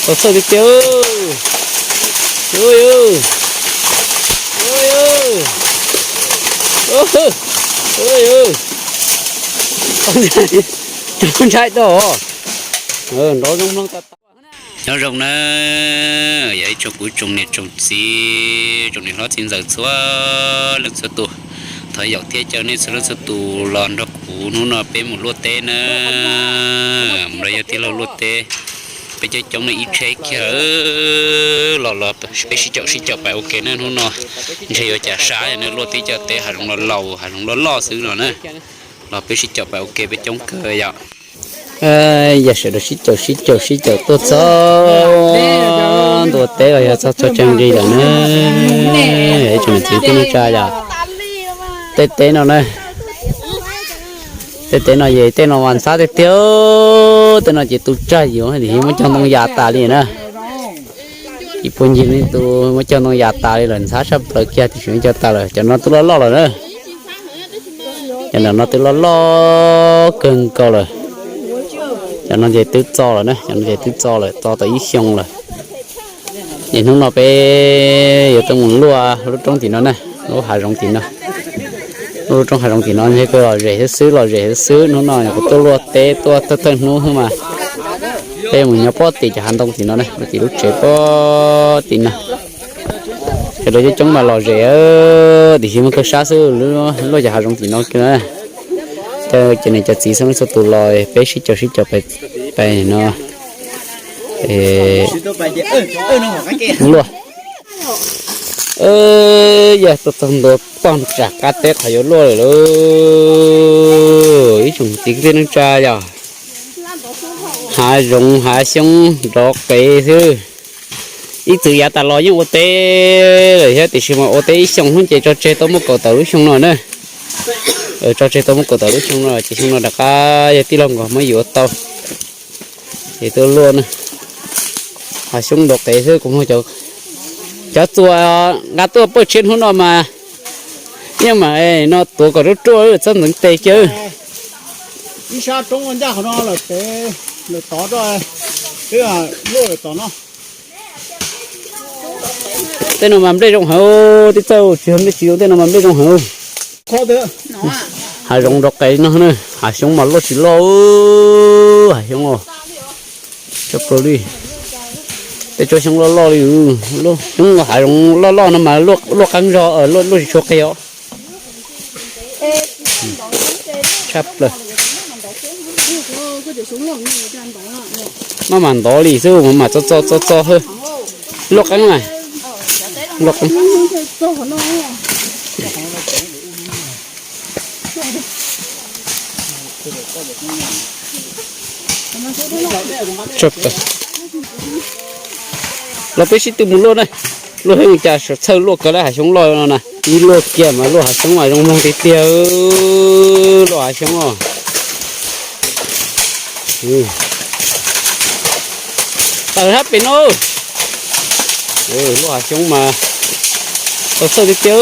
Tau txhawj tiag tiag. Cov ntshai tau. Nrov zoo mloog tau. Nyob zoo na, yog ib tsoom kuv tsoom niam tsoom txiv, tsoom niam hlob txiv ntxawm txhua leej txhua tus, thov yaum thiab caw nej txhua leej txhua tus los nrog kuv hnub no peb mus luaj teb na. Mus los yog tij laug luaj teb, peb coob coob na ib tsheb kiag los los peb sib caum sib caum pais ua ke na hnub no. Ntshe yuav cas sab yog nej luaj teb coj teb hav zoov los laus hav zoov loj loj xwb no na. Los peb sib caum pais ua ke peb coob kawg yom. Yog sawv daws sib caum sib caum sib caum tuaj txog ntua teb los yog txog txog tsev nqi lawm na. Ib tsoom niam txiv kwv tij neej tsa yom, tej teb no na, tej teb no yog tej no mas ntxhab tiag tiag. Tej no ces tu tsawg yuav tiam sis muab cog ntoo ya tas li na. Ib puag ncig li tus muab cog ntoo ya tas li lawm, ntxhab saj plaws kiag tiam sis muab cog tas lawm. Cov no twb loj loj lawm na. Cov ntawm no twb loj loj kawg nkaus lawm. Cov no ces twb txo lawm na, cov no ces twb txo lawm, txo tau ib xyoo lawm. Ces hnub no peb yuav tuaj mus luaj lub roob tim no na, lub hav zoov tim no. Lub roob hav zoov tim no ntshe kuj lom zem xwb xwb, lom zem xwb xwb. Hnub no kuv tuaj luaj teb tuaj thawj thawj hnub xwb mas peb mus nyob pob tim cov hav ntoo tim no na, tim lub tsev pob tim no. Cov coob coob mas lom zem tiam sis muaj kawg sab xwb, luaj cov hav zoov tim no na. Cov cov niam cov txiv txhua leej txhua tus los peb sib caum sib caum pais no luaj. Yog tuaj txog ntua pog nram qab teb qhov yuav luaj lawm lauj. Ib tsoom txiv kwv tij neej tsa yog hav zoov hav xyoob nrov qev xwb. Ib txwm yav tas los yeej ua teb lawm thiab tiam sis mas ua teb ib xyoo hnub ces tso tseg tau muaj kaum tawm lub xyoo no na. Tso tseg tau muaj kaum tawm lub xyoo no ces xyoo no rov qab yog tij laug nkaus muab yuav tau. Ces tuaj luaj na, hav xyoob nrov qev xwb kuv muag cov txuas nqa tuaj pawj tsheb hnub no mas yeej mas no tuav kom ruaj ruaj txhob ntxeev tes kiag. Ib sab roob ncaj qhov no lawm pem lawm tod, luaj lawm tom no. Tej no mas nplej zoo heev, tib txawj tsis yog nplej tsis zoo, tej no mas nplej zoo heev. Hav zoov nrov qev no na, hav xyoob mas loj tsis loj, hav xyoob os. Tsob plaws li, tej tsob xyoob loj loj li, xyoob hav zoov loj loj no mas luaj qeeb zog, luaj tsis tshua qev os. Tshaj plaws. Maj mam ntov li xwb, mam txo txo txo txo hawb. Luaj qeeb na, luaj qeeb. Los peb sib tw mus luaj na, luaj heev cas txhawj luaj kawg li hav xyoob loj no na. Ib luaj kiag mas luaj hav xyoob mas zoo mloog tiag tiag, luaj hav xyoob os. Tawm hab pem no, luaj hav xyoob mas tau txhawj tiag tiag.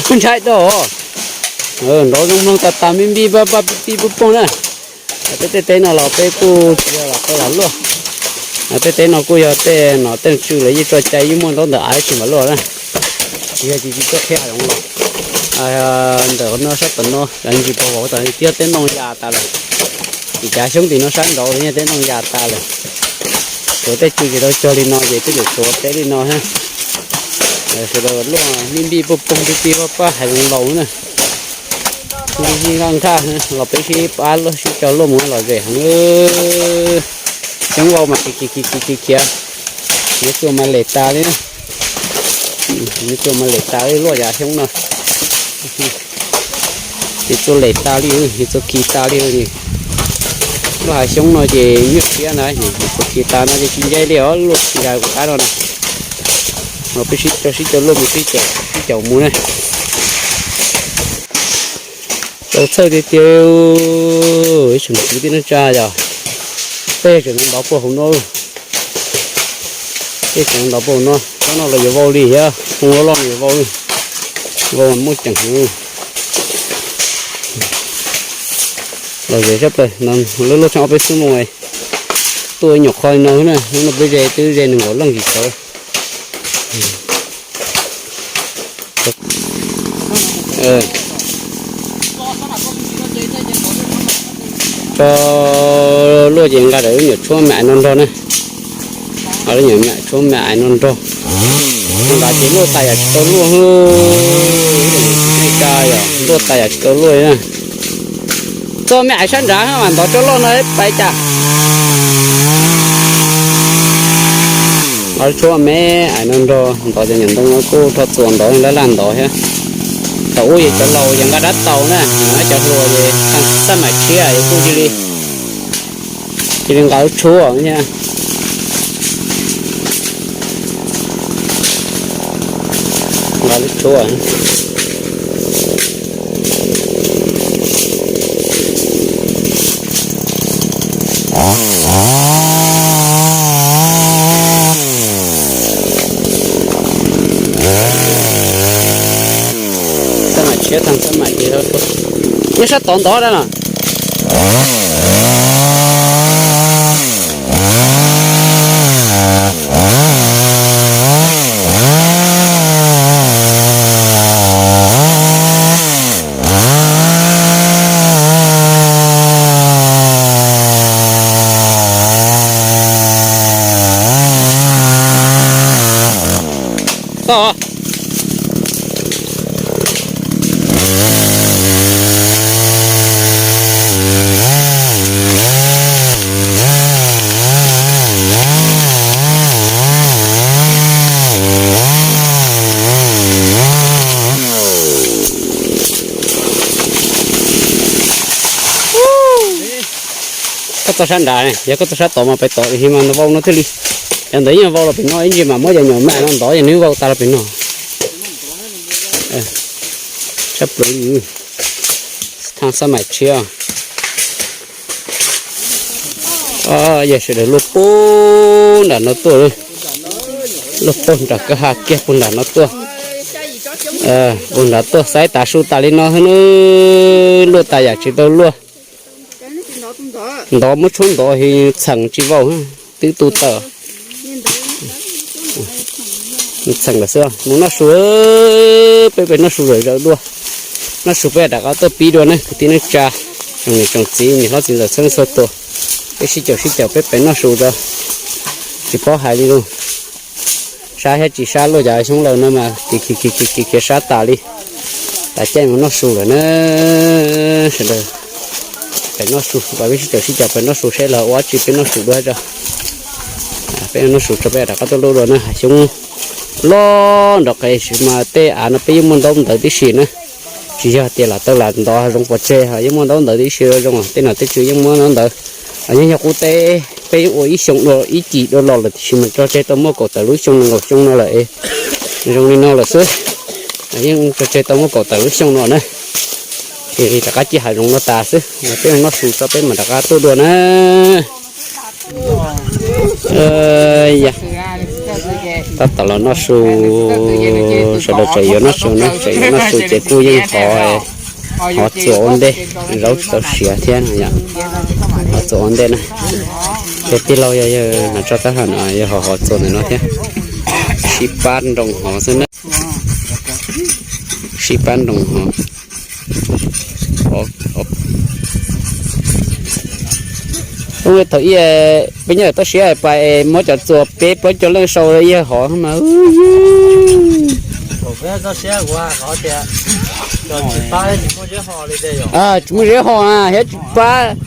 Cov ntshai tau, nrov zoo mloog tas tas, me npij paj paj pij pij poj poj na. Tej teb no los peb kuj tsis yog los tau los luaj. Tej teb no kuj yog tej nom tej tswv lawv yeej tso cai yeej muaj ntaub ntawv av tsis mam luaj na. Tsis yog tsis tsis tuaj qhia zoov los ntawm no sab tom no ntsis pos vauv tas thiab, tej ntoo ya tas lawm. Ces cov xyoob tim no sab nraud yog tej ntoo ya tas lawm. Tsuav tej tswv tsis tau cog li no ces twb yuav tsuav teb li no thiab. Sawv daws luaj me npij poj poj pij pij paj paj hais zoo laus na. Nqi nqaj nqaj los peb sib pab luaj sib caug luaj mus lom zem heev. Xyoob vau mas khiav khiav khiav khiav khiav, nws txua mas lem tas li na. Nws txua mas lem tas li luaj cov xyoob no. Nws txua lem tas li, nws txua khiav tas li. Luaj hav xyoob no ces nyuaj siab na, nws txua khiav tas no ces tsis ncaij li os, luaj tsis zais kuv qab no na. Los peb sib caug sib caug luaj mus sib caum sib caum mus na. Tau txhawj tiag tiag, ib tsoom kwv tij neej tsa yog tej tseem ntov puag hauv no, tej tseem ntov puag hauv no, tsob no los yuav vau li thiab, hoo loj loj yuav vau li. Vau muaj ceem heev. Los ze sab plaws no, lub lub tshav ob peb xuab moos tuaj nyuam qho no na, hnub no peb ze twb ze nees nkaum leej tsis tau. Tso luaj ces nqa daim lub nyuam tshuab me ais no nrog na. Lub nyuam me tshuab me ais no nrog. Nqa ces luaj tas yam tsis tau luaj. Luaj tas yam tsis tau luaj na. Txoj me ais sab nrad mas ntov tso loj no pais cas. Lub tshuab me ais no nrog ntov cov nyuam ntoo no kuj rho txuas ntov laj laj ntov thiab. Thaum ub yog cov laus yog nqa dab taus na, cov hluas es xab maim tshiab es kuj cia li, cia li nqa lub tshuab thiab. Nqa lub tshuab. Xab maim tshiab tag xab maim ces nyob sab tod ntov dab no. Koj txog sab nrad, yog koj txog sab tod mas pais tod, ib mas ntov vau no thiaj li, yog ntawd yeej vau los pem no ib ntsis mas muab cov nyuam me no ntov ces nws vau tas los pem no. Sab plaws li, thaj xab maim tshiab. Yog sawv daws luaj puag nram no tuaj, luaj puag nram kwj ha kiag puag nram no tuaj, puag nrad tuaj saib tas su tas li no xwb, luaj tas yam tsis tau luaj. Ntov muab tshuab ntov es txheem tsis vau, twb tu taws. Txheem lawm xwb, mus noj su, peb pem noj su lawm zaum dua. Noj su peb rov qab tuaj pib dua na kwv tij neej tsa, tsoom niam tsoom txiv, niam hlob txiv ntxawm txhua leej txhua tus. Peb sib caum sib caum peb pem noj su rau, tsis paub hais li lus, sab thiab tsis sab luaj, cov xyoob laus no mas kis kis kis kis khiav sab tas li. Tas caij mus noj su lawm na, sawv daws pem noj su, peb sib caum sib caum pem noj su seb lawv ua dab tsi peb noj su dua tso. Peb noj su tso peb rov qab tuaj luaj dua na, hav xyoob loj nrov qes mas tej av no peb yeej muaj ntaub ntawv tib si na. Tsis yog tias lam tau lam ntov zoo pov tseg, yeej muaj ntaub ntawv tib si zoo, tej nom tej tswv yeej muaj ntaub ntawv. Yeej yog qub teb, peb yeej ua ib xyoo dua ib cim dua los lawm tiam sis mas tso tseg tau muaj kaum tawm lub xyoo nees nkaum xyoo no lawm, zoo li no lawm xwb. Yeej tso tseg tau muaj kaum tawm lub xyoo no na. Ces rov qab ciaj hav zoov no tas xwb, peb noj su tso peb mam rov qab tuaj dua na. Tab tom los noj su, sawv daws tseem yuav noj su na, tseem yuav noj su ces kuj yeej hov, hov txuas ua ntej, zaub tsis tau siav thiab no yom. Hov txuas ua ntej na. Ces tij laug yog, yog no tso tab hov no yog hov, hov txuas ntawm no thiab. Sib pab nroo hov xwb na. Sib pab nroo hov. Thaum ub peb nyob toj siab pais muab cov txuas peb plaub caug leej sau ib hov mas tsis muaj zeb ho na, thiab tsis pab.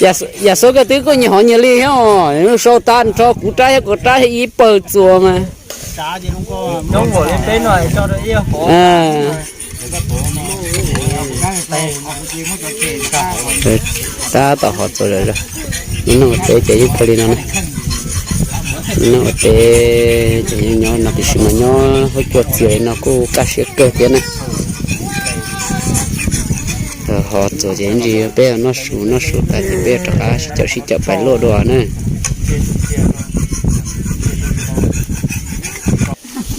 Yam xub kawg twb kuj nyias hov nyias li thiab os, sau tas nrho kuv rab thiab koj rab thiab ib pawg txuas mas. Tab tom hov txuas zom zaws. Nyob noj ua teb ces yeej kawg li no na. Nyob noj ua teb ces yeej nyob no tiam sis mas nyob huab cua txias li no kuj kaj siab kawg thiab na. Hov txuas ces ib ntsis peb noj su, noj su tas ces peb rov qab sib caum sib caum pais luaj dua na.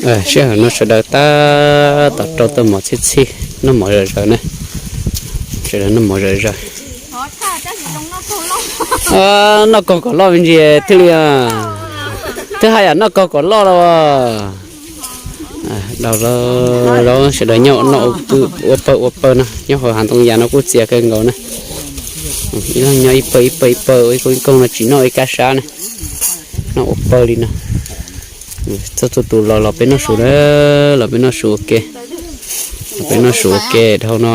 Sij hawm no sawv daws tab tom rau tau mov txhij txhij, noj mov zom zaws na. Sawv daws noj mov zom zaws. Noj kaug kom loj me ntsis thiaj li, twb haj yam noj kaug kom loj los. Dau, sawv daws nyob noj ua pawg ua pawg no nyob hauv hav ntoo yas no kuj txias kawg nkaus na. Ib leeg nyob ib pawg ib pawg ib pawg, ib koog ib koog no tsis noj ib kab sab na. Noj ua pawg li no. Txog txhua tus los los peb noj su na, los peb noj su ua ke, los peb noj su ua ke dhau no,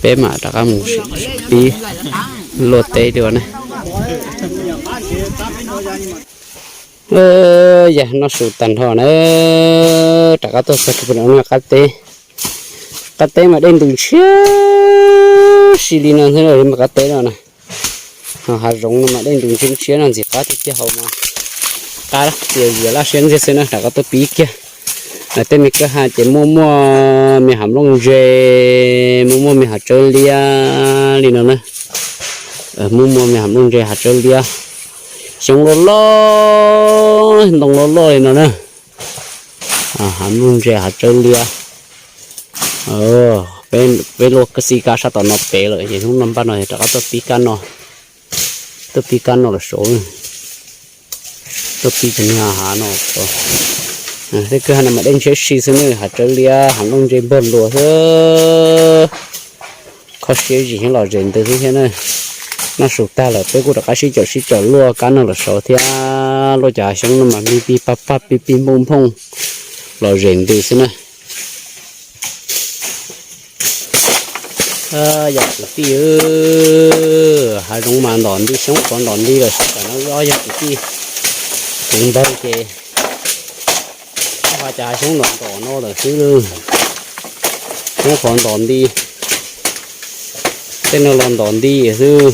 peb mam rov qab mus pib luaj teb dua na. Yog noj su tag nrho na, rov qab tuaj txog rau qab teb. Qab teb mas dej ntws ntshiab si li no xwb, qab teb no na. Hav zoov no mas dej ntws ntshiab ntshiab no ntxim qab tiag tiag, haus mas qab tias zias laj siab ntxiag xwb na. Rov qab tuaj pib kiag. Tej me kwj ha ces muaj muaj me hav nplooj ntse, muaj muaj me hav tsawb liab li no na. Muaj muaj me hav nplooj ntse hav tsawb liab, xyoob loj loj, ntoo loj loj li no na. Hav nplooj ntse hav tsawb liab. Peb luaj xib kab sab tom no pem lawm ces hnub no npaj no rov qab tuaj pib kab no, tuaj pib kab no los saud, tuaj pib cov niag hav no. Tej kwj ha no mas dej ntshiab si xwb na, hav tsawb liab hav nplooj ntse npog luas xwb. Kho siab zim thiab lom zem ntws xwb thiab na. Noj su tag lawm peb kuj rov qab sib caum sib caum luaj kab no los saud thiab. Luaj cov hav xyoob no mas pig pig pag pag pig pig nphooj nphooj, lom zem ntws xwb na. Yog kwv tij, hav zoov mas ntom nti xyoob qhuav ntom nti lawm, tam no wb ob yog kwv tij, kuv npawg ces ha cov hav xyoob ntom ntom no lawm xwb. Xyoob qhuav ntom nti, tej no los ntom nti xwb,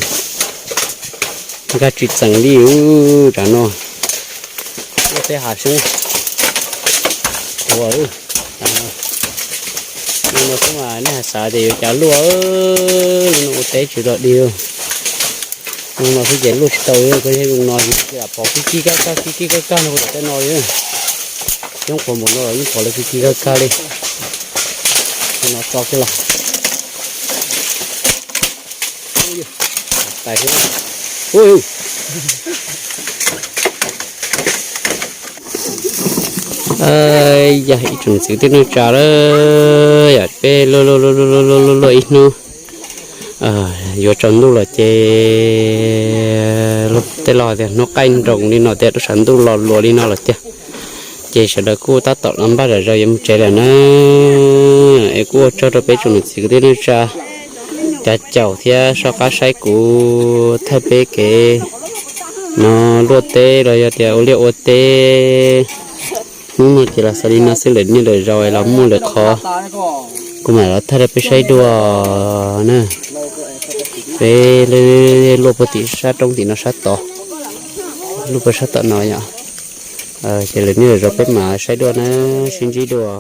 nkag tsis txeem li. Tam no luaj teb hav xyoob ua, no xwb mas nej has xav tias yuav cas luaj, no ua teb tsis dog dig. Zoo no xwb ces luaj tsis tau, koj zoo no lam pov kig kig kag kag kig kig kag kag no tej no. Xyoob qhuav npaum no los yeej pov lawv kig kig kag kag li. No tso kiag los. Yog ib tsoom txiv tij neej tsa lawm, yog peb luaj luaj ib hnub yuav tsaus ntuj los ces tej laus tias hnub qaij nroos li no tias rau saum ntuj los luas li no los tiag. Ces sawv daws kuj tab tom los npaj zom zaws yuav mus tsev lawm na. Es kuj ua tsaug rau peb tsoom niam txiv kwv tij neej tsa cav caum thiab soj qab saib kuv thaij peb kev no luaj teb los yog tias ua liaj ua teb. Hnub no ces los xaus li no xwb, lwm niaj lwm zaus los muaj lwm qhov kuv mam los thaij rau peb saib dua na. Peb luaj puag tim sab roob tim no sab tod, luaj puag sab tom no yom. Ces lwm niaj lwm zaus peb mam saib dua na, sib ntsib dua.